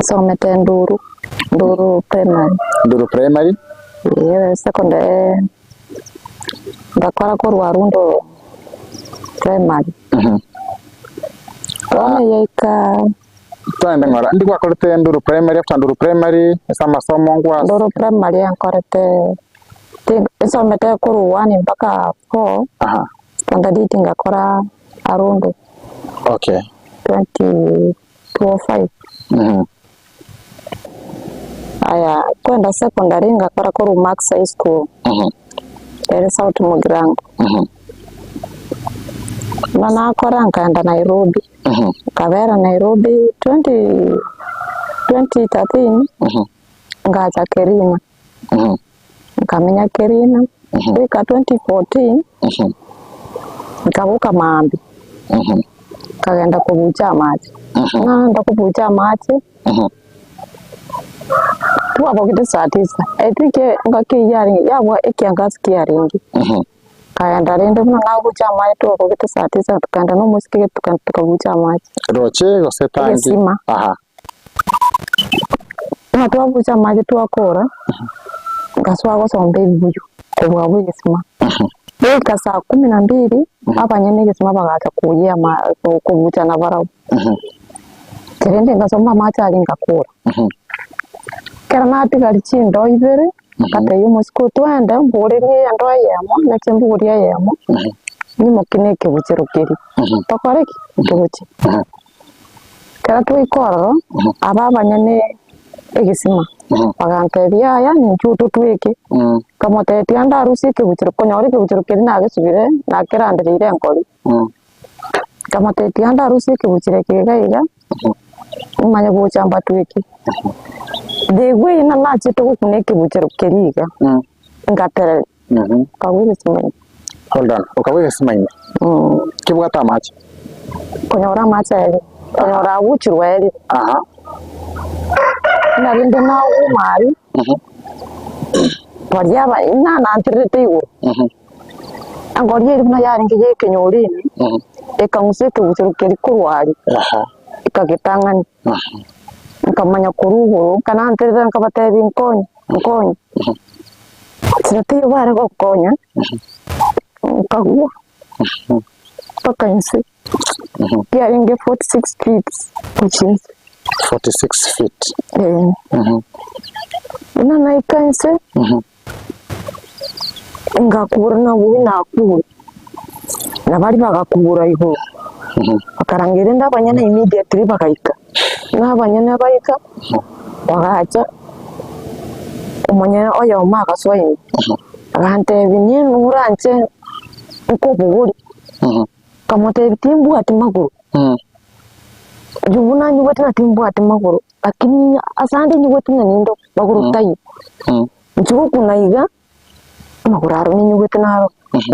Nsomete Nduru, Nduru Primary. Nduru Primary. Ee, secondary ngakora korwa Arundo Primary. Bono yaika Twende ng'ora, ndi gwakorete Nduru Primary, after Nduru Primary, ase amasomo ngwa Nduru Primary nkorete, ti- nsomete korwa one mpaka four, Aha, standard eight ngakora Arundo okay. 2005. Mhm. Aya, kwenda secondary ngakora korwa Max High School, Mhm. ere South Mugirango. Mhm. Buna nakora nkaenda Nairobi, Mhm. nkabera Nairobi 20 2013 Mhm. ngacha Kerina, Mhm. nkamenya Kerina, Mhm. goika 2014 Mhm. nkaboka maambia, Mhm. nkagenda kobucha amache. Mhm. Nagenda kobucha amache, Mhm. twabogete saa tisa, I think engaki eyio yarenge yabwa ekiangasi kiarenge. Mhm. Nkaenda rende buna nagocha amache twabogete saa tisa tukaenda na omosike gete tuka tukabucha amache. Roche gose tangi? Egesima. Aha. Buna twabucha amache twakora, nkasoa gosomba ebibuyu korwa abwo egesima. Goika saa kumi na mbili, abanyene egesima bagacha koyia ama kobucha nabarabwo. Inche rende ngasomba amache aria ngakora. Ekero natigaria chindoo ibere, ngatebia omosike oo twende mbogorerie endoo eyemo, nache mbogorie eyemo, nyimokie na ekebuchero keria, tokore ki? Toche. Ekero twaika ororo, aba abanyene egesima, bagantebia yaya ninchuo totweke, nkamotebia tiga ndarusie ekebuchero, konyora ekebuchero keria nagesubire, nakerandereire enkori. Nkamotebia tiga ndarusie ekebuchero eke iga iga, nimanye gocha mbatweke. The way na nachete gokuna ekebuchero keria iga, ngatereria, nkagwa egesima ime. Hold on, okagwa egesima ime? Kebwate amache? Konyora amache aerire, konyora aguchirwe aerire. Aha. Buna rende naguma aria, baria aba ng'a nantererete igoro. Engori eria buna yarenge ya ekenyoro ime, ekang'usa ekeguchero keria korwa aria, ekagetang'ania. Nkamanya korwa igoro, nkananterera nkabatebia nkonye, nkonye. Nchera teiyo bare gokonya, nkagwa mpaka inse, kiarenge 46 feet gochia inse. 46 feet. Eh. Buna naika inse. Ngakura nabwo nakure, na baria bagakura igoro, bakarangeria rende abanyene immediately bagaika, na abanyene baika, bagacha, omonyene oyomo agasoa ime, agantebia niye oranche nkobogorie, nkamotebia timbwati magoro, inche buna nyigwete ng'a timbwati magoro, lakini ase ande nyigwete ng'a ninde magoro taiyo. Inche gokuna iga, amagoro aro ninyigwete naro,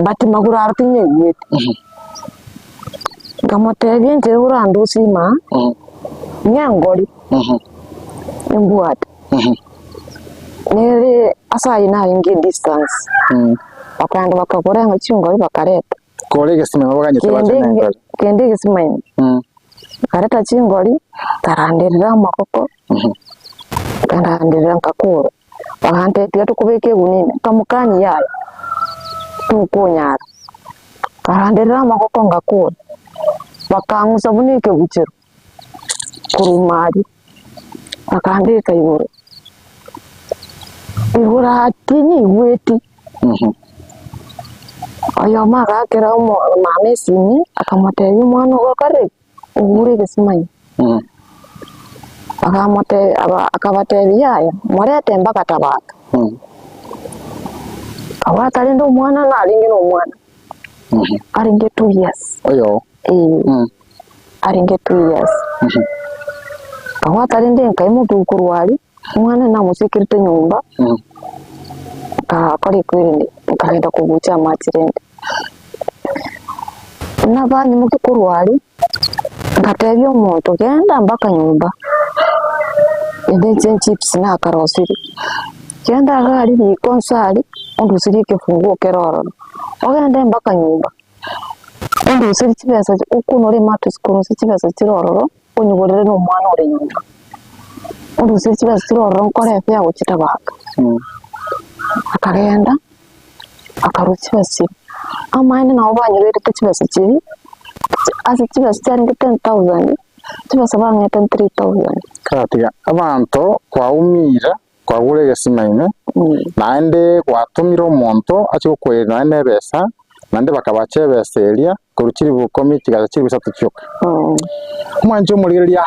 but magoro aro tinyaigwete. Nkamotebia inche orandusie ime aa, ng'a engori nimbwate, nere ase ayio narenge edistance, bakaenda bakagora eng'o chingori bakareta. Kore egesima ime baganyete bache Kende nengori. kende egesima ime, bakareta chingori, nkaranderera amagoko, nkaranderera nkakora, bagantebia tiga tokobeka egunia ime, nkamokania yaya, tokonyara, nkaranderera amagoko ngakora, bakang'usa buna ekeguchero, korwa ime aria, bakambeka igoro, igoro aa tinyaigweti. Oyomo agaakera omo mama esimi, akamotebia omwana ogo okore ki? Ogure egesima ime. Akamotebia aba akabatebia yaya, morete mpaka tabaka. Akabwata rende omwana narenge na omwana, arenge 2 years. Oyo. Eeh, arenge 2 years. Akabwata rende nkaimokia korwa aria. Omwana namochekerete nyomba, nkakora ekwerende, nkagenda kobucha amache rende. Buna banyimokia korwa aria, ngatebia omonto genda mpaka nyomba, rende inche chips nakarosirie, genda iga aria riko nse aria, onduserie ekefunguo kere ororo, ogende mpaka nyomba, onduserie chibesa okunore emattress korwa inse chibesa chire ororo. onyigorere nomwana ore nyomba. Orusie chibesa chiria ororo nkore efare gochia Tabaka. Akagenda, akarua chibesa chiria. Amaene nabo banyoberete chibesa chiria, ase chibesa chiarenge 10,000, chibesa bang'ete 3,000. Karatiga abanto kwaumire kwagure egesima ime, naende gwatomire omonto ache gokoereria nonya na ebesa, naende bakabacha ebesa eria korwa chilifu ikomi chigacha chilifu isato chioka. Omwanche omorigereria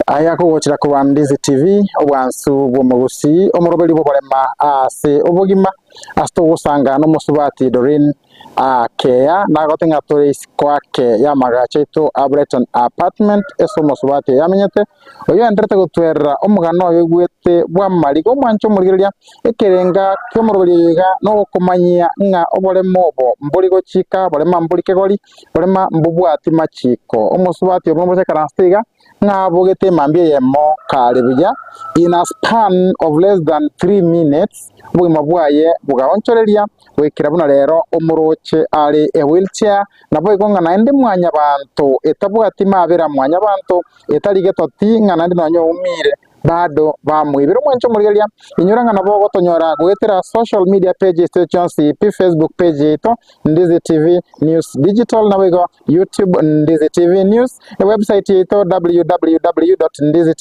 aya akogochera korwa Ndizi TV, obwansu bw'omogusii, omoroberi bw'oborema ase obogima, ase togosanga nomosubati Doreen Akeya, nagote ng'a tore isiko ake y'amagacho aito a Brighton Apartment, ase omosubati oyo amenyete, Oyoenderete gotwerera omogano oyo oigwete bw'amariga omwanche omorigereria, ekerenga ki'omoroberi oyo iga nogokomanyia ng'a oboremo obo mbori gochika, borema mbori kegori, borema mbobwati machiko. Omosubati obo nomoroche ekaransete iga, ng'a abogete emambia eyemo kare buya, in a span of less than 3 minutes, obogima bwaye bogaonchoreria goikera buna rero omoroche are e wheelchair, naboigo ng'a naende mwanyabanto etabwati mabera mwanyabanto etari getoti ng'a naende nonya oumire, bado bamoibera. Omwanche omorigereria, inyora ng'a nabo ogotonyora goetera social media pages chiaito chionsi pi, Facebook page yaito, Ndizi TV News Digital, naboigo YouTube Ndizi TV News, ewebsite yaito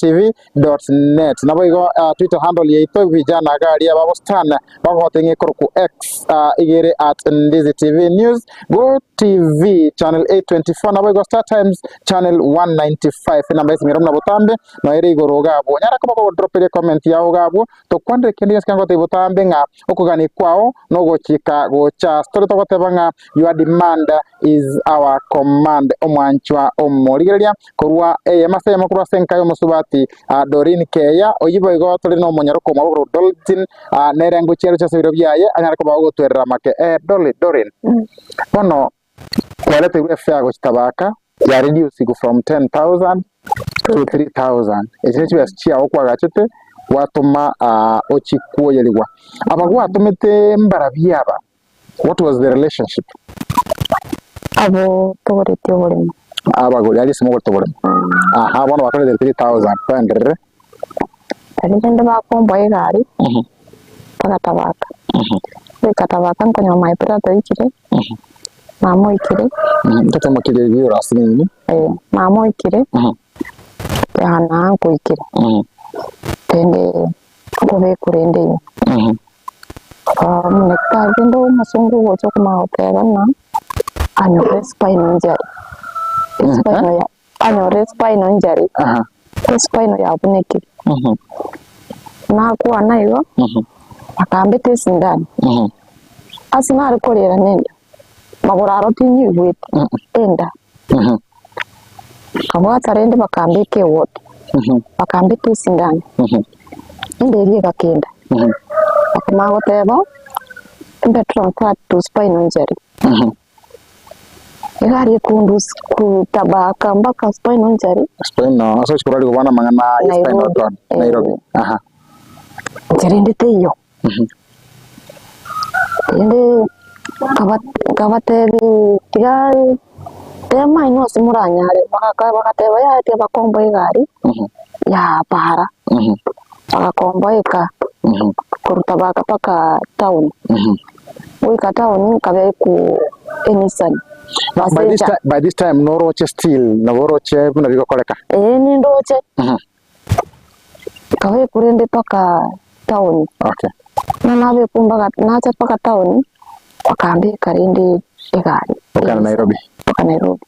www.ndizitv.net, naboigo uh, Twitter handle yaito vijana garia bagostan bagogoteng'a ekoroku X uh, igere at Ndizi TV News, Go TV channel 824 naboigo Star Times channel 195 enamba esimero buna botambe no ere igoro iga abwo nyara koba kogodroperia comment yao iga abwo tokwanere kende gionsi kegotebia botambe ng'a okogania kwao nogochika gocha ase tore togoteba ng'a your demand is our command omwanchwa omorigereria korwa eyemo ase eyemo korwa ase enka y'omosubati ah, Doreen Keya oyio boigo tore na omonyaroka omwabo korwa Dolton ah, nere ngochia aroche ase ebiro biaye anyare koba ogotwerera amake eh, Dolly, Doreen Bono kwareterwe efare gochia Tabaka ya reduce from 10,000 to 3,000 echi ne chibesa chiago kwagachete gwatoma ah, ochie kwoyerigwa. Aba gwatomete mbarabwo aba, what was the relationship? Abwo togoretie oboremo. Abagori aria ase mogorete oboremo. Aha, bono bakoretere 3,000 toenderere. Aria rende bakomboa egari, bagatabaka. Goika tabaka nkonyora my brother oikire, mama oikire. Ntotomokeria ebioro ase nini. Mama oikire, na uncle oikire. Rende nkobekwa rende ime. Omonyagetari rende omosongo ogocha okomanya goteba ng'a anyore spinal injury, spinal ya anyore spinal injury, espinal yabunekire. Nakwana igo, akambeta esindano, ase nare korera nenda, magoro aro tinyigwete, enda. Nkabwata rende bakambeka eward, bakambeta esindano, enda eria egakenda. Bakamanya goteba, mbe transferred to spinal injury. Egari ekundusia kutabaka mpaka spinal injury. Spinal, ase gochia korwa bono amang'ana ya spinal Nairobi. cord, Nairobi. Aha. Inche rende teiyo. Rende nkabatebia tiga tema inwe ase moranyare, bagateba yaya tiga bakomboe egari ya para, bagakomboeka korwa tabaka mpaka town. Goika town nkabekwa eNissan By this Passenger. ti- by this time noroche still nabo oroche buna bigokoreka. Ee nindoche, nkabekwa rende mpaka town. Okay. Buna nabekwa mpaka nacha mpaka town, bakambeka rende egari. Okagenda Nairobi. Mpaka Nairobi.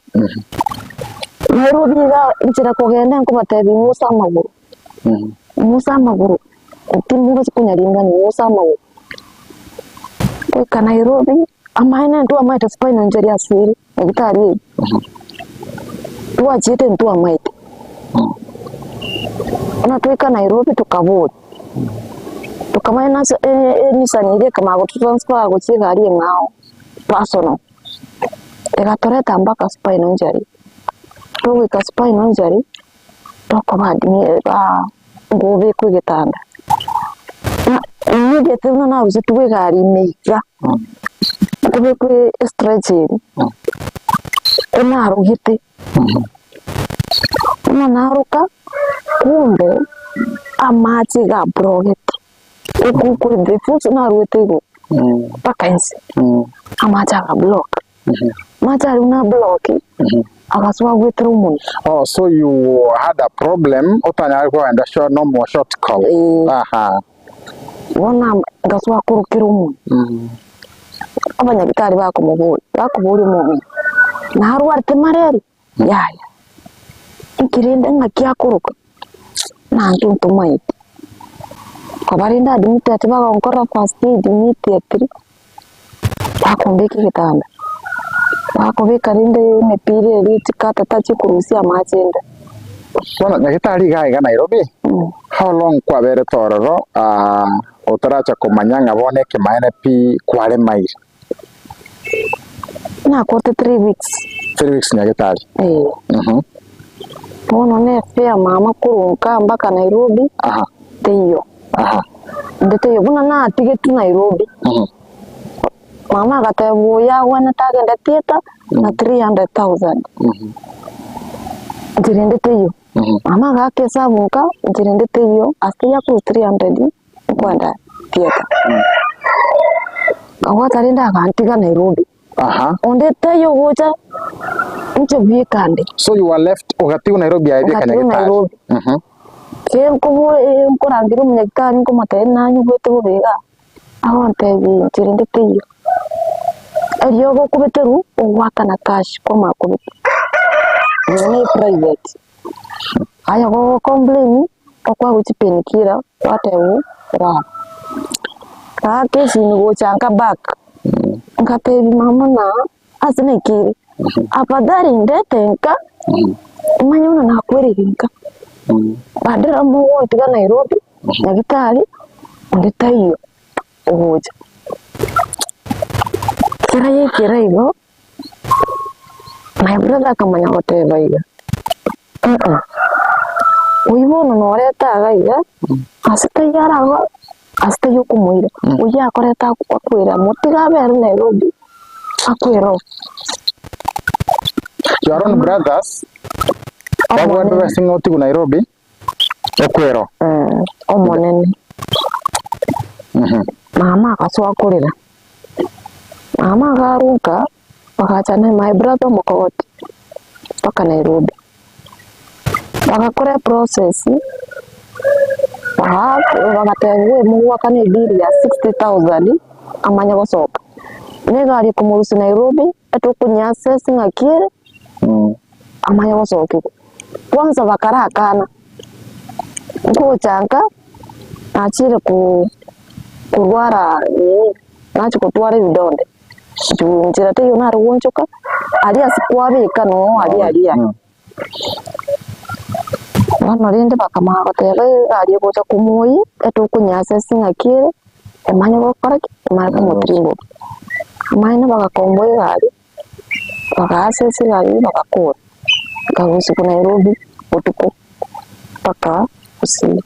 Nairobi iga nchera kogenda nkobatebia ng'usa amagoro, ng'usa amagoro, timobaisa konyaringania ng'usa amagoro. Goika Nairobi, amaene ntwamaete spinal injury ase ere, nyagetari eye, twachiete ntwamaete. Buna twaika Nairobi tokaboria, tokamanya nase eNissan eria ekamanya gototransfer gochia egari eng'ao personal, egatoreta mpaka spinal injury. Togoika spinal injury, tokoba admi ngobekwa egetanda. Immediately buna narusetigwe egari ime iga, nkobekwa estretch eria, ko narogete, buna naroka, Kumbe amache iga abrogete, the force narwete igoro mpaka inse, amache aga block. Amache aria buna ablock, agasoa goetera omonwa. Oh, so you had a problem otanyare kogenda short, no more short call. Eh. Aha. Bono ngasoa korokera omonwa. Abanyagitari bakomoboria, bakoboria omong'ina, narwarete malaria? Yaya. Inki rende ng'aki akoroka? Naintwe ntomaeti. Koba rende admitted bagonkorera first aid immediately, bakombeka egetanda, bakobeka rende emepira eria chikatata chikorusia amache inde. Bono nyagetari iga iga Nairobi, how long kwaberete ororo otaracha komanya ng'a bono ekemaene pi kwaremaire? Nakorete 3 weeks. 3 weeks nyagetari. Eh. Bono nefare mama korwa nka mpaka Nairobi, teiyo. Inde teiyo buna natigetwe Nairobi, mama agateba oyo agwenerete agende theatre na 300,000. Inche rende teiyo. Mama agaaka esabu nka, inche rende teiyo, ase yakorwa 300 nkoenda theatre. Nkabwata rende agantiga Nairobi. Onde taiyo ogocha inche bweka nde. So you were left ogatigwa Nairobi aye bweka Ngatigwa nyagetari. Nairobi. Ke nkobo nkorangeria omonyagitari nkomotebia nanyigwete bobe iga, agontebia inche rende teiyo. Eriogo okobeterwa, ogoakana cash kwamanya kobetwa. Eye ne private. Aye gogo complain, okoegwa chipainkiller, gwatebwa orare. Gaki esimi gocha nka back, ngatebia mama na ase naikire, afadhali ndete nka, omanye buna nakwereire nka, badala mogontiga Nairobi, nyagetari, onde taiyo ogocha. Ekero yaikire igo, my brother akamanya goteba iga, oyio bono noreta iga iga, ase taiyo arago ase taiyo okomoira, oyio akoreta akwere motige abere Nairobi, akwere oo. Your own brothers babwate Omonene. ase ng'a otigwe Nairobi okwere oo. Omonene. Mama agasoa korera, mama agaruka, bagacha na my brother omokogoti mpaka Nairobi. Bagakora eprocess, bagatebigwa mogoakana ebill ya 60,000 amanye gosoka. Na egari ekomorusia Nairobi, etokonya assess ng'aki ere, amanye gosokigwa. Kwanza bakarakana, ngocha nka, nachire korwara nini, nachia kotwara ebidonde, juu nchera teiyo nare goonchoka, aria ase kwabeka noo aria aria. Bono rende bakamanya goteba egari egocha komoyia, etokonya assess ng'aki ere, emanye gokora ki? Emanye komotirimbokia. Amaene bagakomboa egari, baga assess egari eywo bagakora, ekarusiwa Nairobi botuko mpaka Gusii.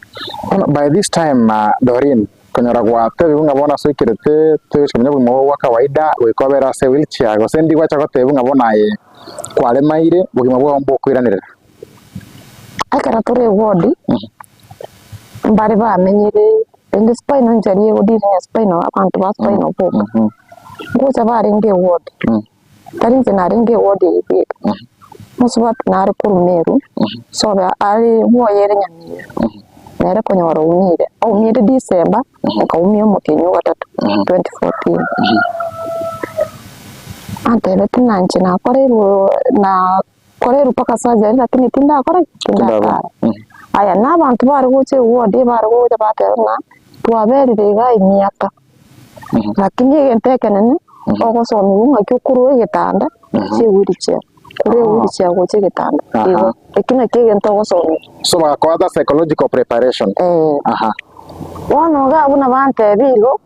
Bono by this time Doreen, konyora gwatebiwa ng'a bono ase oikerete togochi komenya obogima obo bwa kawaida goika obere ase wheelchair gose ndi gwacha gotebiwa ng'a bono aye kwaremaire obogima bwao mbokoiranerera. Ekero tore eward, mbare bamenyire rende spinal injury egodeal na spinal abanto ba spinal boka, ngocha barenge eward, tari inche narenge eward eywo bweka, mosubati nare korwa Meru, sobe are bwoye ere Nyamira, nere konyora oumire, aumire December, akaumia omotienyi o gatato 2014. Antebetie ng'a inche nakoreirwe nakoreirwe mpaka surgery lakini tindakora ki? Tindatara. Aya na abanto bare gocha eward ebare gocha bateba ng'a twaberire igaa emiaka, lakini egento ekenene ogosomiwa ng'aki okorwa egetanda gochia ewheelchair, korwa ewheelchair gocha egetanda igo, ekio nakio egento ogosomiwa. So bagakoa the psychological preparation. Eh. Bono iga buna bantebia igo,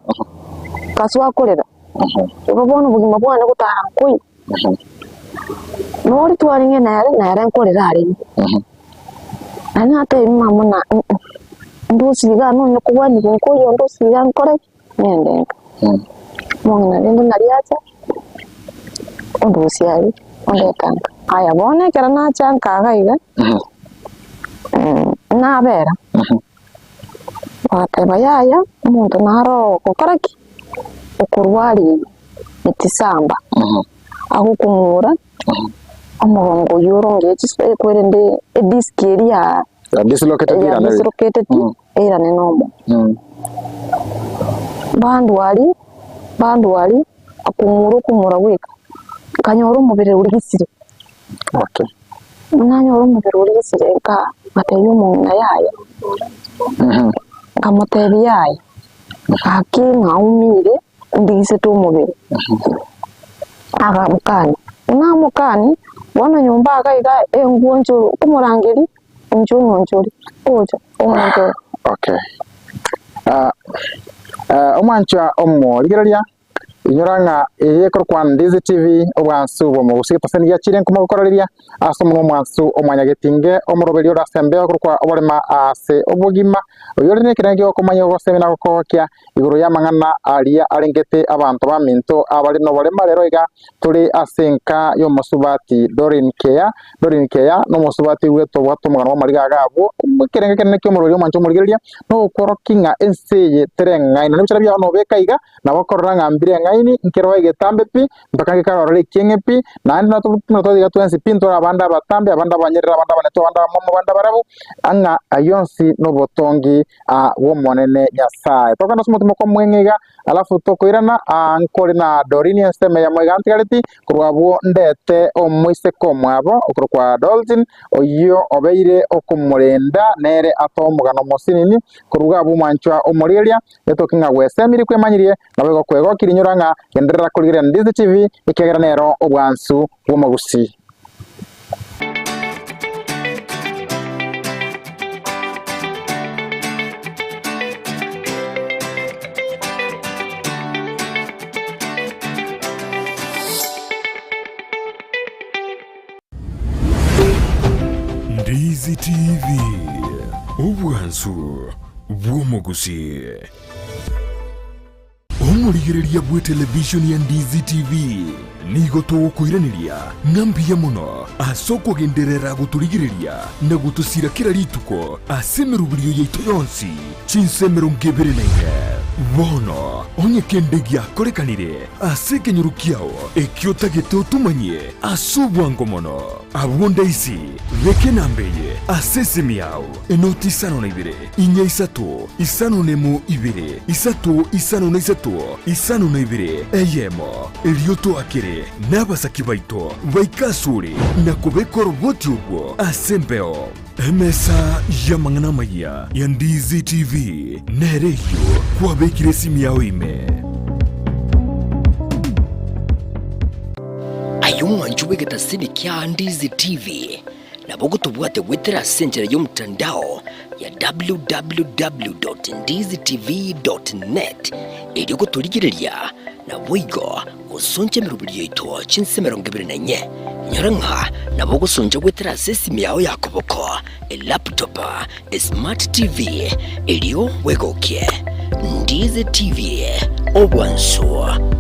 nkasoa korera, igo bono obogima bwane gotara nkoigwa. Nori twarenge nere, nere nkorera arenge. Naende natebia mama buna ndosie iga nonye kobwanigwa nkoiywa ndosie iga nkore ki? Ng'ende nka. Omong'ina rende naria acha, ondusia aria, ondeta nka. Aya bono ekero nacha nka iga iga. Nabera, bagateba yaya omonto naro ogokora ki? Okorwaria eyio netisamba, agokong'ura omogongo oyio oronge kwerende edisk eria Ya dislocated ya irane. dislocated eirane nomo. Bandwari bandwari akong'ura okong'ura bweka, nkanyora omobere origisire. Okay. Nanyora omobere origisire nka ngatebia omong'ina yaya, nkamotebia yaya, gaki ng'aumire ndigisete omobere. Akamokania, namokani, bono nyomba iga iga enguo nchoro, okomorangeria inche omonchore, ocha omonchore. Okay. Ah, eh, omwanchwa omorigereria Inyora ng'a eye ekorokwa Ndizi TV, obwansu bw'omogusii paseni giachire nkoma gokorareria ase omonwa omwansu omwanyagetinge omoroberio ore ase embeo okorokwa oborema ase obogima oyio ore nekerengo gi'okomanya ogosemia na gokogokia igoro y'amang'ana aria arengete abanto baminto abare noborema rero iga tore ase enka y'omosubati Doreen Keya Doreen Keya nomosubati oigwete obwate omogano bw'amariga iga abwo ekerengo ekenene ki'omoroberio omwancho omorigereria nogokworokia ng'a ense eye tereng'aini nebichara biao nobeka iga Nabo okorora ng'a mbire eng'aini, nkeroa egetambe pi, mpaka ngekarorora ekieng'e pi, naende buna twatiga twensi pi, ntore abande abatambe, abande abanyerere, abande abanetwe, abande abamomo, abande abarabu, ang'a ayio onsi nobotongi bw'Omonene Nyasae. Tokogenda ase omotimoko omweng'e iga, alafu tokoirana nkore na Doreen ensemo eyemo iga ntigareti, korwa abwo ndete omoiseke omwabo okorokwa Dolton, oyio obeire okomorenda nere atoe omogano omosinini, korwa iga abwo omwanchwa omorigereria, Getoki ng'a gwesemiri kwemanyirie, naboigo kwegokirie inyora ng'a genderera korigereria Ndizi TV, ekiagera nero obwansu bw'omogusii. Ndizi TV, obwansu bw'omogusii. Omorigereria bw'etelevishoni ya Ndizi TV nigo togokoiraneria ng'a mbuya mono ase okogenderera gotorigereria na gotosira kera rituko ase emeroberio yaito yonsi chinsa 24. Bono onye kende giakorekanire ase ekenyoro kiao ekio otagete otomanyie ase obwango mono, abwo ndaisi beka enamba eye ase esimi yao, enoti isano na ibere, inya isato, isano nemo ibere, isato isano na isato, isano na ibere, eyemo. Erio toakere nabasaki baito baike asore na kobeka oroboti orwo ase embeo. Emesa y'amang'ana amayia ya Ndizi TV nere eyio kwabekire esimi yao ime. Aye omwanchi bw'egetasini kia Ndizi TV, nabo ogotobwate goetera ase enchera y'omotandao ya www.ndizitv.net erio gotorigereria naboigo gosoncha emeroberi yaito chinsa 24. Nyora ng'a nabo ogosoncha goetera ase esimi yao ya koboko, elaptop, esmart TV, erio bwegokie. Ndizi TV, obwansu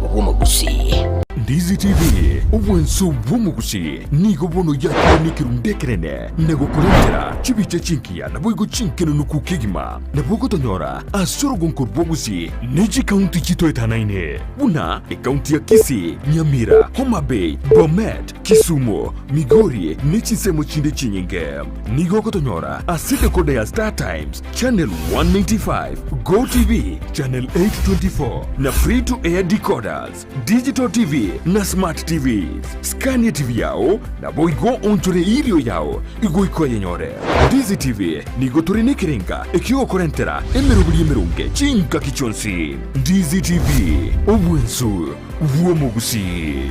bw'omogusii. Ndizi TV, obwansu bw'omogusii, nigo bono yakire nekerundu ekenene na gokorentera chibicha chingiya naboigo chinkenenuku kegima. Nabo ogotonyora ase orogonko rw'ogusii ne chikaunti chitoetanaine buna ekaunti ya Kisii, Nyamira, Homa Bay, Bomet, Kisumu, Migori ne chinsemo chinde chinyinge. Nigo ogotonyora ase decoder ya Star Times, Channel 195, Go TV, Channel 824 na Free to Air decoders, Digital TV na Smart TVs. Scan TV yao naboigo onchore erio yao igoika oyenyore. Ndizi TV nigo tore nekerenga ekiogokorentera emeroberi emeronge chingaki chionsi. Ndizi TV, obwensu bw'omogusii.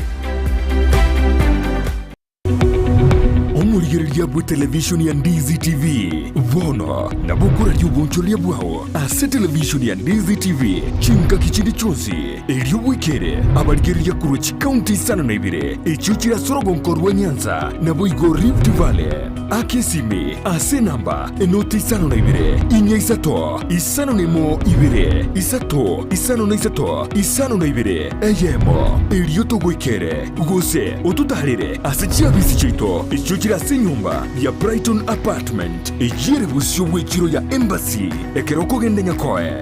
Omorigereria bw'etelevishoni ya Ndizi TV bono nabo okoraria obonchoreria bwao ase televishoni ya Ndizi TV chingaki chinde chionsi, erio bwekere abarigereria korwa chikaunti isano na ibere echio chire ase orogonko rwa Nyanza naboigo Rift Valley. Aka esimi ase enamba enoti isano na ibere, inya isato, isano na emo ibere, isato, isano na isato, isano na ibere, eyemo, erio togoikere. Gose ototaarere ase chiabisi chiaito echio chire ase enyomba. enyomba ya Brighton Apartment eyio ere bosio bw'echiro ya Embassy ekero okogenda Nyakoe.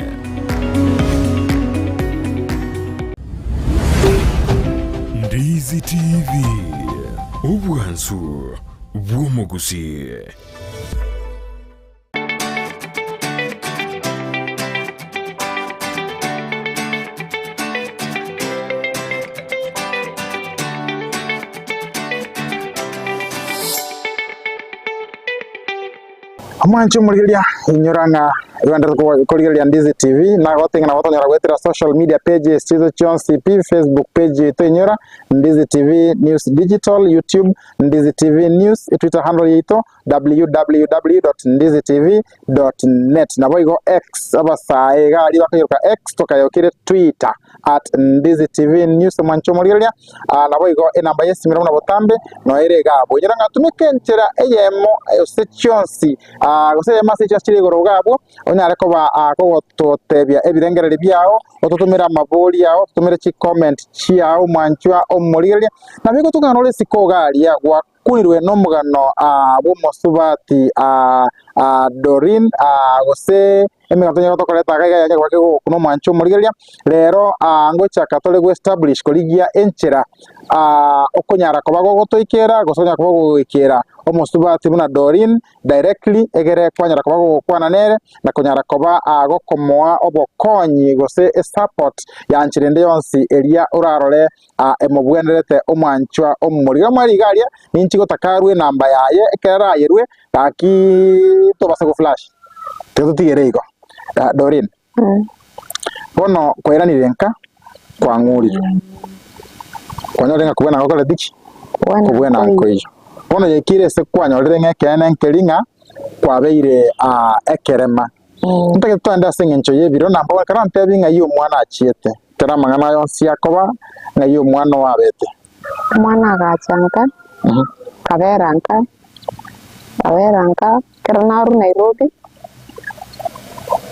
Ndizi TV, obwansu bw'omogusii. Omwanche omorigereria, inyora ng'a egenderere korigereria Ndizi TV, nagote ng'a nabo tonyara goetera social media pages chiaito chionsi pi, Facebook page yaito inyora, Ndizi TV News Digital, YouTube, Ndizi TV News, Twitter handle yaito, www.ndizitv.net Naboigo X, abasae iga aria bakairoka X tokayokire Twitter at Ndizi TV News omwanche omorigereria ah, naboigo enamba y'esimero buna botambe noyo ere iga abwo. Inyora ng'a tumeka enchera eyemo gose chionsi ah, gose eyemo ase chionsi chire igoro iga abwo onyare koba ah, kogototebia ebirengererio biao ototomere amabori ao ototomere chicomment chiao omwanchwa omorigereria naboigo tokogenda ore isiko iga aria gwa Kwairwe nomogano bw'omosubati Doreen, gose emegano tonyare gotokoreta iga iga yanya koba kegokuna omwancho omorigereria, rero ngochaka tore go establish korigia enchera okonyara koba gogotoikera gose okonyara koba gogoikera omosubati buna Doreen directly egere kwanyara koba gogokwana nere na konyara koba gokomoa obokonyi gose esupport ya nchera ende yonsi eria orarore emobwenerete omwanchwa omomorigia. Omweri iga aria, ninchi gotaka arue enamba yaye, ekero arayerue, gaki tobasa go flash. Tiga totigere igo. Doreen, bono kwairanire nka, kwang'urirwe. Kwanyorire ng'a kobwena gokoreti ki? Kobwena nkoiyo. Bono yaikire ase kwanyorire ng'a ekeene nkeri ng'a kwabeire ekerema. Ntagete togende ase eng'encho y'ebiro, na mbobe ekero antebi ng'ai omwana achiete. Ekero amang'ana aya onsi akoba, ng'ai omwana oo abete. Omwana agacha nka, akabera nka, akabera nka, ekero narwa Nairobi,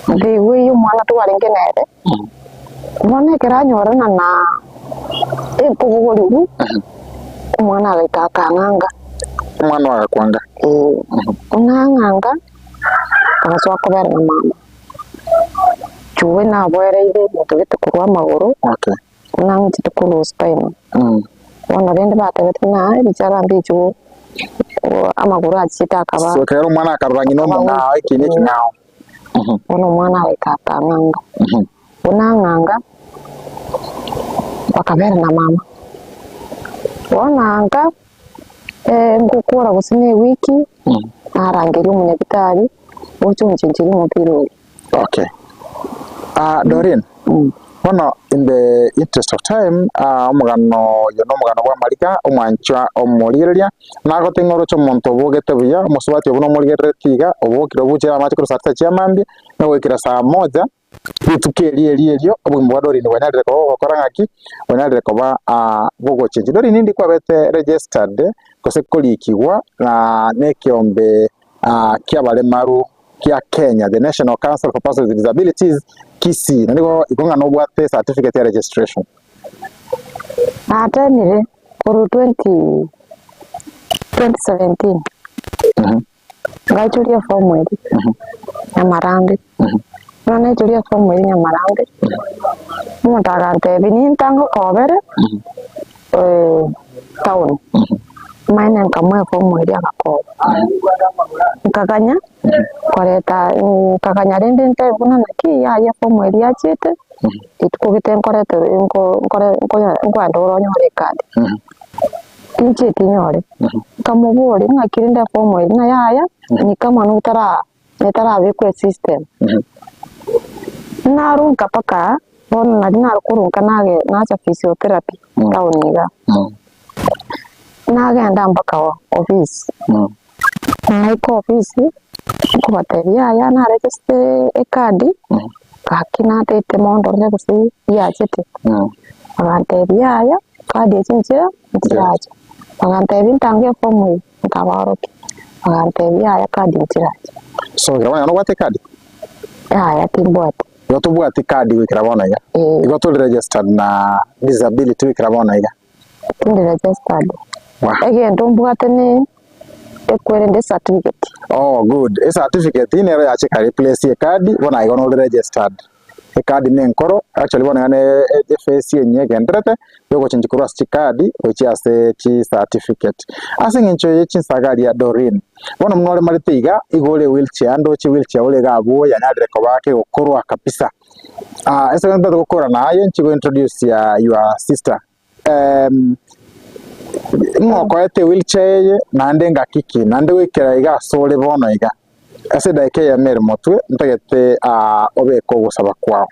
nkaigwa eywo omwana twarenge nere, bono ekero anyorana na ekobogorigwa, omwana agaika akang'anga. Omwana oo agakwanga. Eeh, ong'ang'anga. Agasoa kobera na mama. Chuwe naboereire ebinto gete korwa amagoro, Okay. buna ng'achete korwa spinal. Bono rende batebete ng'a ebichara mbichi go amagoro achiete akaba So ekero omwana akarora ng'ina omong'ao ekiina eking'ao. Bono omwana agaika akang'anga. Buna ang'anga, bakabera na mama. Bono anga. Ngokora gose ne ewiki, narangeria omonyagitari, oche onchencherie omopira oria. Okay. Ah, Doreen, bono in the interest of time, ah, omogano oyo nomogano bw'amarika, omwanchwa omorigereria, nagote ng'a oroche omonto obogete buya, omosubati obwo nomorigerereti iga, obokire obuchere amache korwa saa tisa chia mambia, na goikera saa moja, Rituko erio erio erio obogima bwa Doreen bwanyarire koba bogokora ng'aki? Bwanyarire koba bogochenchia. Doreen indi kwabete registered gose korikigwa na ekeombe kiabaremaru kia Kenya, the National Council for Persons with Disabilities, Kisii, na nigo igo ng'a nobwate certificate ya registration. Natemire korwa 20 2017. Ngaichoria efomu eria nyamarambe, ekero naichoria efomu eria nyamarambe, omonto agantebia nintange okobere town, omanyene nkamoa efomu eria agakoba. Nkaganya koreta nkaganya rende ntebe buna naki yaya efomu eria yachiete, rituko gete nkorete nko nkore nkonya nkoenda ore onyore ekadi. Inche tinyore. Nkamoboria, ng'aki rende efomu eye? Ng'a yaya, ni kama notara netarabekwa esystem. Narunka mpaka bono nari nare korunka nage nacha physiotherapy town igaa. Nagenda mpaka ofisi, naika ofisi, nkobatebia yaya naregesete ekadi, gaki natete mondorere gose yachete. Bagantebia yaya kadi echi nchire nchiracha, bagantebia ntange efomu eye, nkabaorokia, bagantebia yaya kadi nchiracha. So ekero bono nobwate ekadi? Yaya timbwati. Igo tobwati kadi goikera bono iga? Eeh. Igo tori registered na disability goikera bono iga? Tindi registered. Wah. Egento mbwate ne. Ekwerende ecertificate. Oh good, ecertificate nero yacha eka replace ekadi, bono aye igo nore registered. Ekadi na enkoro, actually bono iga ne ephase enyia egendererete yogochengi korwa ase chikadi gochia ase chicertificate. Ase eng'encho ye chinsaga aria Doreen, bono buna oremarete iga, igo ore wheelchair, ndoche wheelchair ore iga abwo yanyarire koba kegokorwa kabisa. Ase egento ntagete gokora naye, nchi go introduce your sister. Ng'a okoete ewheelchair eye naende ngaki ki, naende goikera iga ase ore bono iga, ase edageka eyemo ere motwe ntagete obeke ogosaba kwao.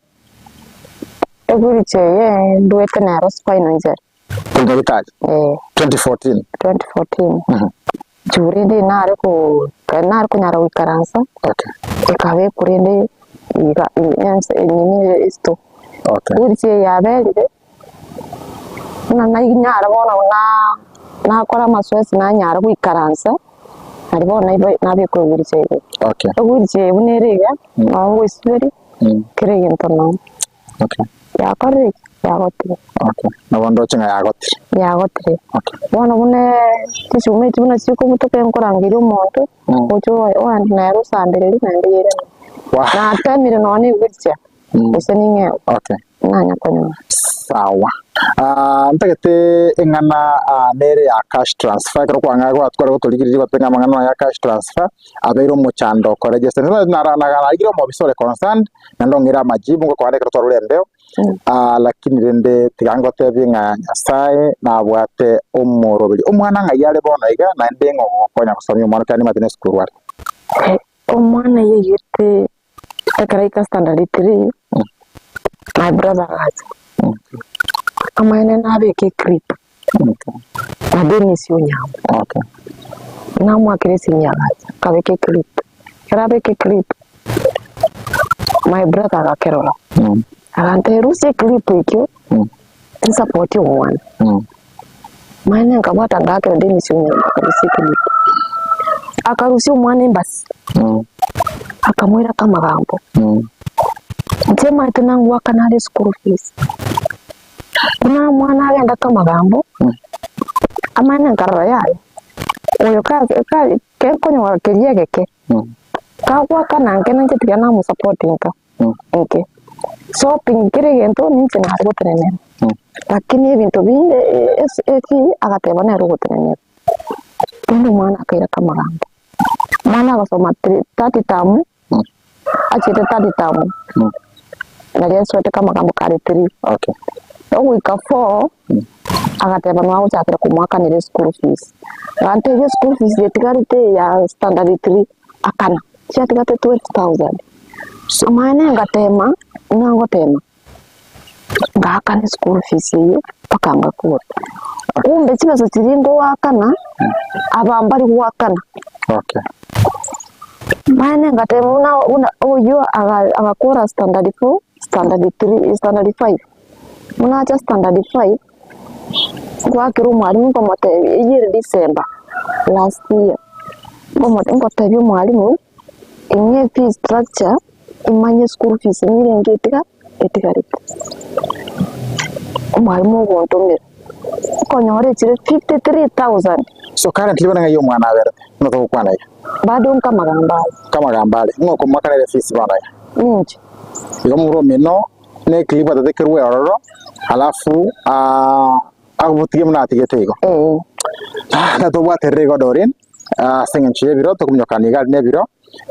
Ewheelchair eye ndwete nero spinal injury. Korwa nyagetari? Eh. 2014? 2014. Inchuo rende nare ko nare konyara goikaransa, Okay. ekabekwa rende iga ense nini esito. Okay. Wheelchair eye yaberire. Buna nainyara bono buna nakora amasoesi nanyara goikaransa, nario bono naiba nabekwa ewheelchair igoro. Okay. Ewheelchair eye buna ere iga, nabo ngoisiberia, kera egento noo. Okay. Yakorire ki? Yagotire. Okay. Nabo ndoche ng'a yagotire. Yagotire. Okay. Bono buna chisuma echi buna chikobutoka nkorangeria omonto, oche oande nere osambereria naende yairana. Wah. Natemire nonya na ewheelchair, gose ning'eo. Okay. Nanya konyora. Sawa. Ah, ntagete eng'ana ah, nere ya cash transfer ekero kwang'a gwatwara gotorigereria gwateba ng'a amang'ana aya ya cash transfer abeire omochando okoregister narigire omobisa ore concerned naende ong'ire amajibu ngokwana ekero twarure embeo ah, lakini rende tiga ngotebie ng'a Nyasaye nabwate omoroberi. Omwana ng'ai are bono iga naende ng'o ogokonya gosomia omwana ekiagera nimanyete nesukuru are. Omwana yaigete Ekero aika standard three, my brother agacha, amaene nabeke eclip na Dennis Onyango, namoakera esimi agacha akabeka eclip, ekero abeka eclip, my brother agakerora, agantebia rusia eclip ekio nsapotie omwana. Maene nkabwata ngaakera Dennis Onyango akarusia eclip, akarusia omwana embassy. Akamoira kamagambo, Inche maete nangwakana are school fees. Buna omwana agenda kamagambo, amanye nkarora yaya, oyo ka- ka- kenkonyora keria egeke, kagwakana nke ninche tiga namosupport nka nke. Shopping kera egento ninche nare gotenenera, lakini ebinto binde ase efee agateba nere ogotenenera. Rende omwana akaira kamagambo. Omwana agasoma third term, achiete third term, nario asoete kamagambo kare three. Okay. Ogoika four, agateba nonya agochakera komoakanera eschool fees. Agantebia eschool fees etigarete ya standard three, akana, chiatigarete 12,000. Amaene ngatema, buna ngotema. Ngaakana eschool fees eyio mpaka ngakora. Kumbe chibesa chiria ngoakana, aba mbari goakana. Okay. Mane ngateba buna buna oyio aga- agakora standard four, standard three, standard five. Buna acha standard five, ngoakera omwalimu nkomotebia eyio ere December last year, nkomote ngotebia omwalimu, ing'e fee structure. Imanye school fees nirenge etiga etigarete. Omwalimu ogontomera, okonyora echire 53,000. So currently bono ng'ai omwana aberete buna togokwana iga? Bado nkamagambo are. Nkamagambo are. Ng'o okomoakanera efees bono iga? Ninche. Igo momura omino ne eclip atete kerwe ororo alafu agotige buna atigete igo. Ee. Natobwaterere igo Doreen. Ase engencho y'ebiro tokominyokana iga aria nebiro,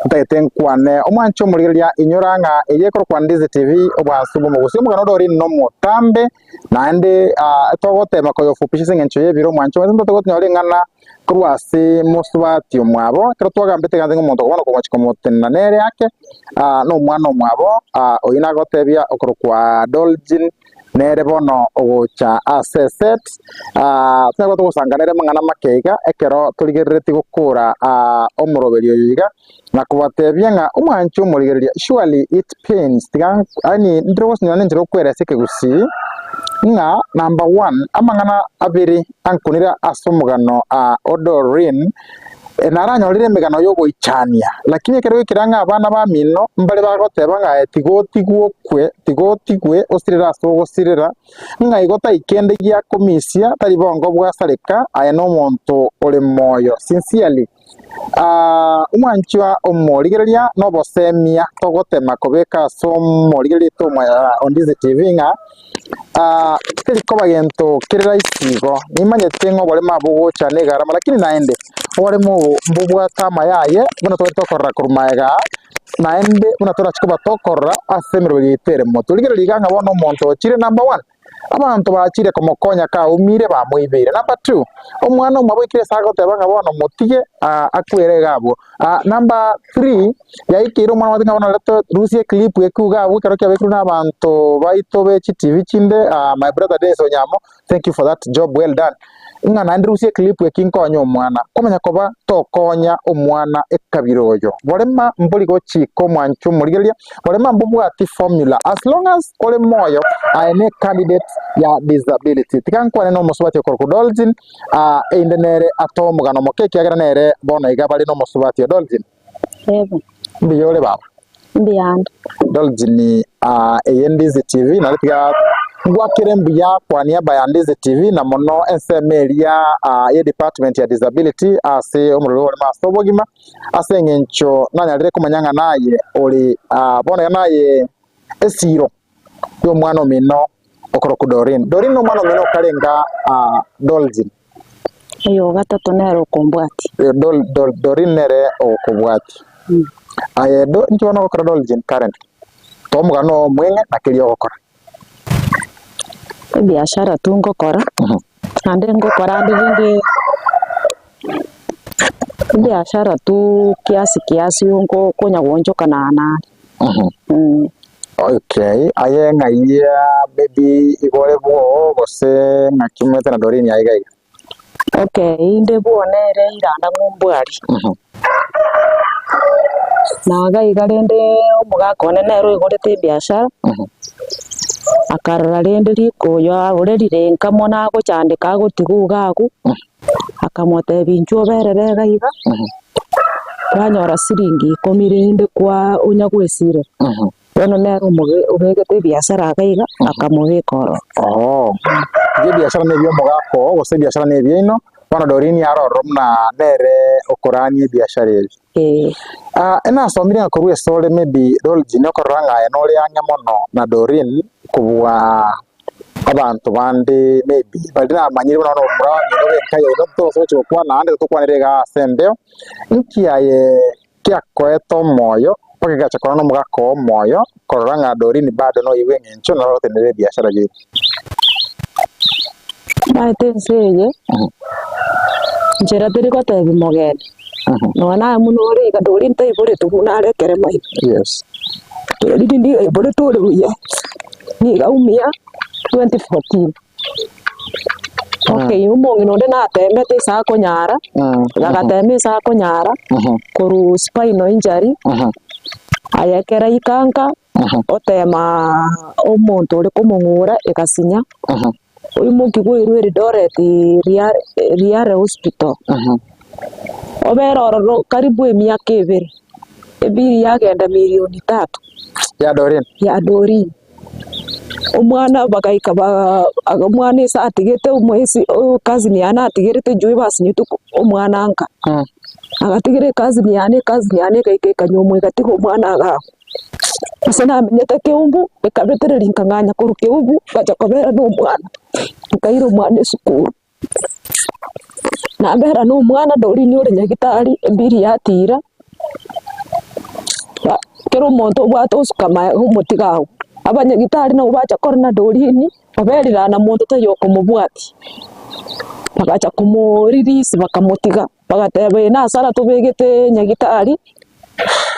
ntagete nkwane omwanche omorigereria inyora ng'a eye ekorokwa Ndizi TV obwansu bw'omogusi omogano ore orinde nomotambe naende togotema koyofupisha ase engencho y'ebiro omwanche omorigereria ntote gotonyora ring'ana korwa ase mosubati omwabo ekero twagambete iga ng'a omonto bono okomochia komotenena nere ake na omwana omwabo oyio nagotebia okorokwa Dolgin Nere bono ogocha ase eset, tonyare koba togosanga nere amang'ana make iga, ekero torigereretie gokora omoroberio oyo iga, na kobatebia ng'a omwanche omorigereria, surely it pains, tiga yaani ndire gosinyora nenchera okweresa ekegusii, ng'a number one, amang'ana abere ankonire ase omogano o Doreen, Naranyorire emegano y'ogoichania, lakini ekero gekire ang'e abana bamino mbare bagoteba ng'a aye tiga otigwe okwe, tiga otigwe osirere ase ogosirera, ng'a igo tai kende giakomisia, tari bongo bwasareka, aye nomonto ore moyo. Sincerely. Ah, omwanchwa omorigereria nobosemia togotema kobeka ase omorigereria oito omwa Ondizi TV ng'a ah, teri koba gento kere rahisi igo, nimanyete ng'a oboremo abwo bogocha na egarama lakini naende oboremo obo mbobwate amaya aye buna twari tokorora korwa magega aa, naende buna torache koba tokorora ase emeroberi yaito ere motwe. Rigereria iga ng'a bono omonto ochire number one. Abanto bachire komokonya kaumire bamoibeire. Number two, omwana omwabo oikire ase agoteba ng'a bono motige akwere iga abwo. Number three, yaikeire omwana omwabo ng'a bono reta rusia eclip ekio iga abwo ekero kiabekirwe na abanto baito be chitivi chinde my brother Dennis Onyamo, thank you for that job well done. Ng'a naende rusia eclip eki nkonye omwana. Kwamanya koba tokonya omwana ekabira oyo. Borema mbori gochika omwancho omorigereria, borema mbobwati formula as long as ore moyo aye ne candidate ya disability. Tiga nkwane na omosubati okorokwa Dolgin erinde nere atoe omogano omoke ekiagera nere bono iga bare na omosubati o Dolgin. Ebe. Mbuya ore baba? Mbuya ande. Dolgin eye Ndizi TV naro tiga ngwakere mbuya kwa niaba ya Ndizi TV na mono ensemo eria ye department ya disability ase omorero ore ase obogima ase eng'encho nanyarire komanya ng'a naye ore bono iga naye esiro y'omwana omino okorokwa Doreen. Doreen nomwana omino okarenga Dolgin. Oyo ogatato nere okombwatia. Dol, Dol, Doreen nere ogokobwatia. Aye do, inki bono ogokora Dolgin currently? Toa omogano oo omweng'e na keria ogokora. Ebiashara tu ngokora, naende ngokora ande rende ebiashara tu kiasi kiasi nko konya goonchoka na nare. Okay, aye ng'ai maybe igo ore bwoo gose ng'aki omanyete na Doreen aye iga iga? Okay, inde bwoo nere iranda ng'umbu aria. Na iga iga rende omogaka one nere oigorete ebiashara, akarora rende rikoyo aborerire nka mono agochandeka agotigwa iga agwo, akamotebia inchuo oberere iga iga, kwanyora siringi ikomi rende kwa onya gwesirera. Bono nere omobe obegete ebiasara iga iga, akamobeka ororo. Oo, iga ebiasara na ebi'omogaka oo, gose ebiasara na ebiaino, bono Doreen are ororo buna nere okorania ebiasara ebi. Ee. Ah, enasomire ng'a korwa esore maybe Dolgin okorora ng'a aye nore ang'e mono na Doreen kobua abanto bande maybe baria namanyire buna bono omomura omino bwe enka yaino togosa gochia gokwana naende totokwanere igaa ase embeo, nki aye Kiakoete omoyo, mpaka egacha korora nomogaka oo omoyo, korora ng'a Doreen bado noyio bw'eng'encho naro ogotenenera ebiashara biaito. Omanyete ense eye, nchera teri gotebia mogeni, nonya naye buna ore iga Doreen taiboretwe buna are ekerema iga. Yes. Doreen nigo aiboretwe ore buya, nigo aumia 2014. Okay, omong'ina onde natemete ase akonyara, agatema ase akonyara, korwa spinal injury, aye ekero aika nka, otemaa omonto ore komong'ura egasinya, oimokiwa oirwe Eldoret ria Riara hospital, obere ororo karibu emiaka ebere, ebiri yagenda milioni tatu, Ya Doreen. ya Doreen. Omwana bagaika ba omwana ase atigete omoesi ocousin yane atigerete juu basinyete omwana nka. Agatigera ecousin yane ecousin yane egaika ekanywa egatiga omwana iga agwo. Ase namenyete keumbu, ekabetereria nkang'anya korwa keumbu ngacha kobera na omwana, nkaira omwana esukuru. Nabera na omwana Doreen ore nyagetari ebiri yatira, kera omonto obwate osuka maega omotiga agwo. Abanyagitari nabo bacha korora na Doreen, oberire na monto taiyo okomobwatia, bagacha komo release bakamotiga, bagateba eye na hasara tobegete nyagitari,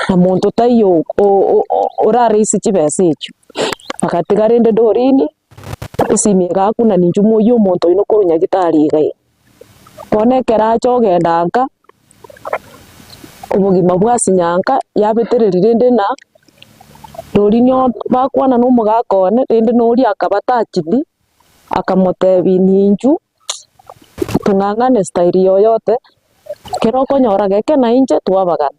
na monto taiyo oraraise chibesa echio. Bagatiga rende Doreen. Esimi egakuna ninchu moyie omonto oino korwa nyagitari iga iga. Bono ekero acha ogenda nka, obogima bwasinya nka, yabetereria rende na rori nyo bakwana na omogaka one rende na oria akaba touched, akamotebia ninchu tong'ang'ane style yoyote, ekero okonyora geke na inche twabagana.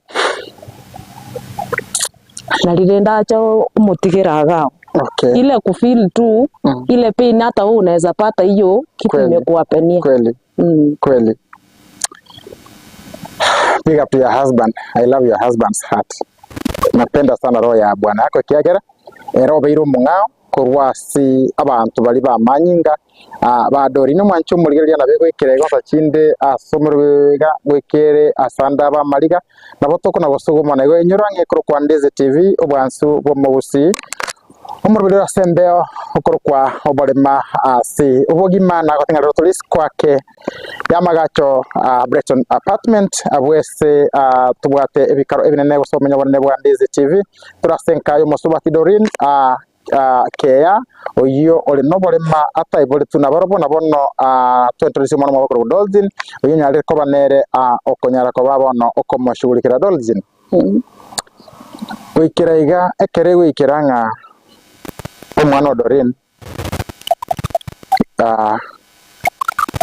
Nari rende acha omotigere iga abwo. Okay. Ile kufeel tu ile pain hata wewe unaweza pata hiyo kitu Kweli. imekuhappenia. Kweli. Mm. Kweli. Big up to your husband, I love your husband's heart. Napenda sana roho ya bwana yako ekiagera ere obeire omong'ao korwa ase abanto baria b'amanyinga ba Dori. Nomwanche omorigereria nabo egoikera egosa chinde ase omorwego iga goikere ase ande ab'amariga, nabo tokona gosuguma na igo inyora ng'a ekorokwa Ndizi TV, obwansu bw'omogusii, omoroberi ore ase embeo okorokwa oborema ase obogima na gotenga rero tore isiko ake y'amagacho a Breton Apartment abwo ase tobwate ebikaro ebinene gose obomenyo obonene bwa Ndizi TV. Tore ase enka y'omosubati Doreen Keya oyio ore noborema ataiboretwe nabarobwo na bono twentorisia omwana omwabo okorokwa Dolzin oyio onyarire koba nere okonyara koba bono okomoshughulikera Dolzin. Goikera iga ekero egoikera ng'a omwana o Doreen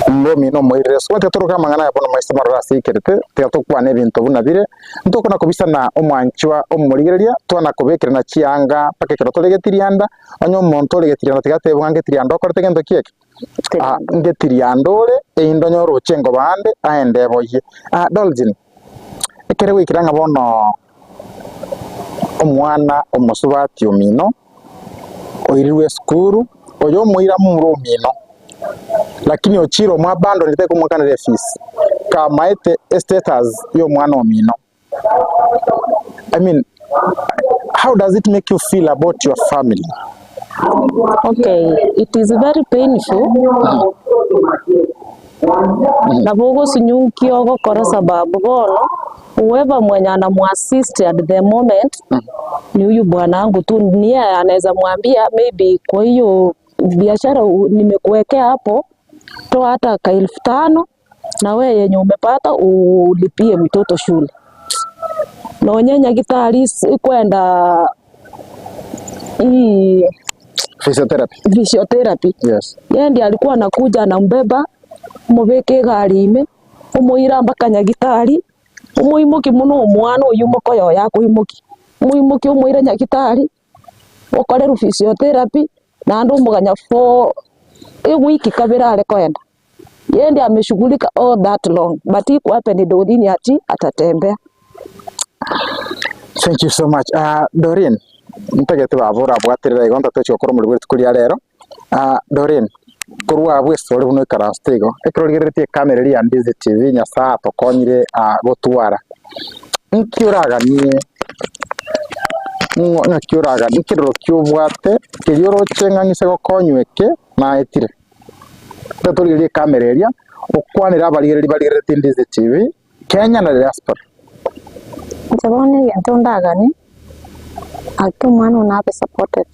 Omino omoirire ase tiga toroke amang'ana aya bono maiso marore ase aikerete, tiga tokwane ebinto buna bire, ntokona kobisana omwanchwa omorigereria, twana kobekerana chianga mpaka ekero tore getirianda, onye omonto ore getirianda tiga atebe ng'a ngetirianda okorete gento ki eke? Ngetirianda ore, erinde onyore oche engoba ande aende eboyie. Dolgin, ekere goikera ng'a bono omwana omosubati omino, oirirwe esukuru, oyo omoira momura omino, lakini ochire omoabandonire tari komoakanera efees, kamaete estatus ya omwana omino. I mean, how does it make you feel about your family? Okay, it is very painful nabo ogosunyukia ogokora sababu bono whoever mwenye anamuassist at the moment ni huyu bwanangu tu, ni yeye anaweza mwambia maybe kwa hiyo biashara nimekuwekea hapo, toa hata ka 5000 na we yenye umepata ulipie mtoto shule. Nonye nyagitari kwenda hii Physiotherapy. Physiotherapy. Yes. Yeye ndiye alikuwa anakuja anambeba omobeke egari ime omoira mpaka nyagitari omoimoki mono omwana oyio omokoyo oye akoimokia omoimoki omoire nyagitari okorerwe physiotherapy naende omoganya for ewiki kabere are koenda. Yeye ndiye ameshughulika all that long but ikuhappen Doreen ati atatembea. Thank you so much. Doreen, ntagete baba orabwaterere igo ntatochi gokora omorimo bwe rituko ria rero. Doreen, korwa abwo ase ore buna oikaransete igo, ekero origereretie ekamera eria ya Ndizi TV Nyasaye atokonyire gotwara, nki oraganie ng'o naki oraganie ekerero ki obwate keria oroche ng'a ng'ise gokonywa eke naetire? Ekero torigereria ekamera eria, okwanere abarigereria barigereretie Ndizi TV, Kenya na diaspora. Inche bono egento ndaganie, ake omwana one abe supported,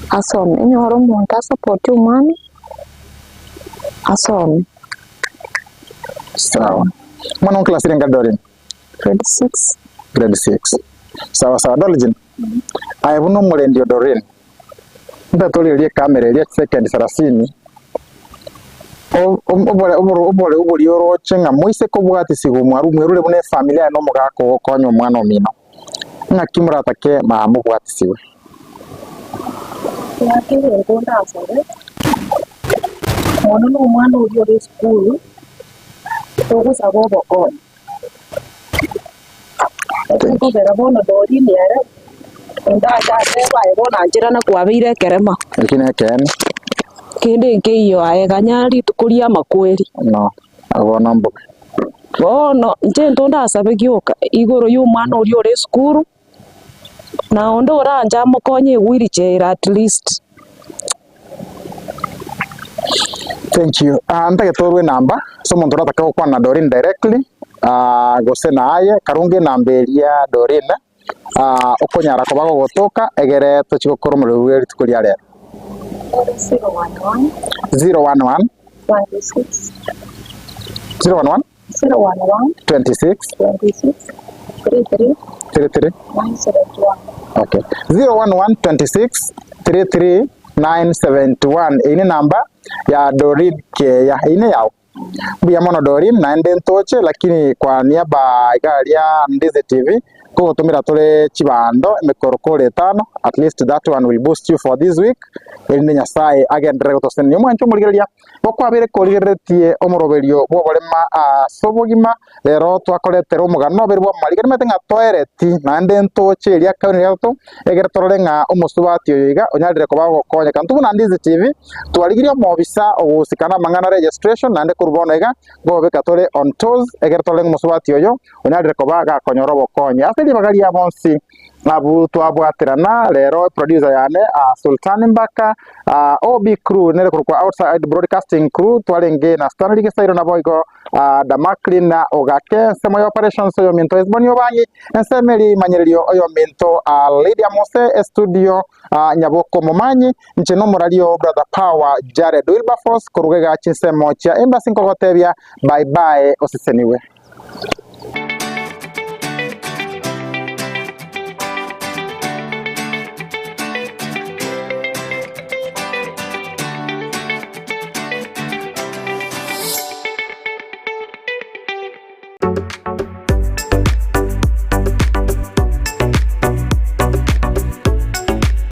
asome, enyore omonto asapotie omwana, asome. Sawa. Omwana o class renga Doreen? Grade six. Grade six. Sawa sawa Dolgin, aye buna omorendi o Doreen, Nta torigererie ekamera eria chisekendi sarasini, obore obore oboria oroche ng'a moise kobwatisiwa omwaru mwerure buna efamiri aye na omogaka ogokonya omwana omino, ng'aki moratake mobwatisiwe? Gaki egento ndasabe, mono na omwana oria ore esukuru, togosaba obokonyi. Ekogera bono Doreen ere onde ache atebe aye bono ancherana kwabeire ekerema. Eki nekeene. Kende nkeiyo aye ganya rituko ri'amakweri. No, bono mbobe. Bono inche egento ndasabe gioka igoro y'omwana oria ore esukuru, na onde oranche amokonye ewheelchair at least. Thank you. Ah, ntagete orwe enamba ase omonto oratake gokwana na Doreen directly ah, gose naye karunge enamba eria Doreen ah, okonyara koba gogotoka egere tochi gokora omorero bwe rituko ria rero. 011 011 26 011 011 26 26 33 33 971. Okay. 011 26 33 971 Eye nenamba ya Doreen Keya. Eye neyao. Mbuya mono Doreen, naende ntoche lakini kwa niaba iga aria Ndizi TV. Kogotomera tore chibando emekorokoro etano, at least that one will boost you for this week, erinde Nyasaye agenderere gotosesenia. Omwanche omorigereria, gokwabeire korigereretie omoroberio bw'oborema ase obogima, rero twakoretera omogano obeire bw'amariga, nimanyete ng'a toereti naende ntoche eria kauni eria gatato, egere torore ng'a omosubati oyo iga onyarire koba ogokonyeka. Intwe buna Ndizi TV, twarigirie omobisa ogohusikana amang'ana registration, naende korwa bono iga, nkobeka tore on toes, egere torore ng'a omosubati oyo onyarire koba gakonyora obokonyi. Ase ribaga ria bonsi abwo twabwaterana rero producer yane Sultani Mbaka, OB crew nere korokwa Outside Broadcasting crew twarenge na Stanley Gesairo naboigo Damaklin Ogake ensemo ya operations oyominto Hesboni Obangi ensemo eria imanyererio oyominto Lydia Mose estudio Nyaboko Momanyi inche nomorario Brother Power Jared Wilberforce koruga iga chinsemo chia Embassy nkogotebia bye bye oseseniwe.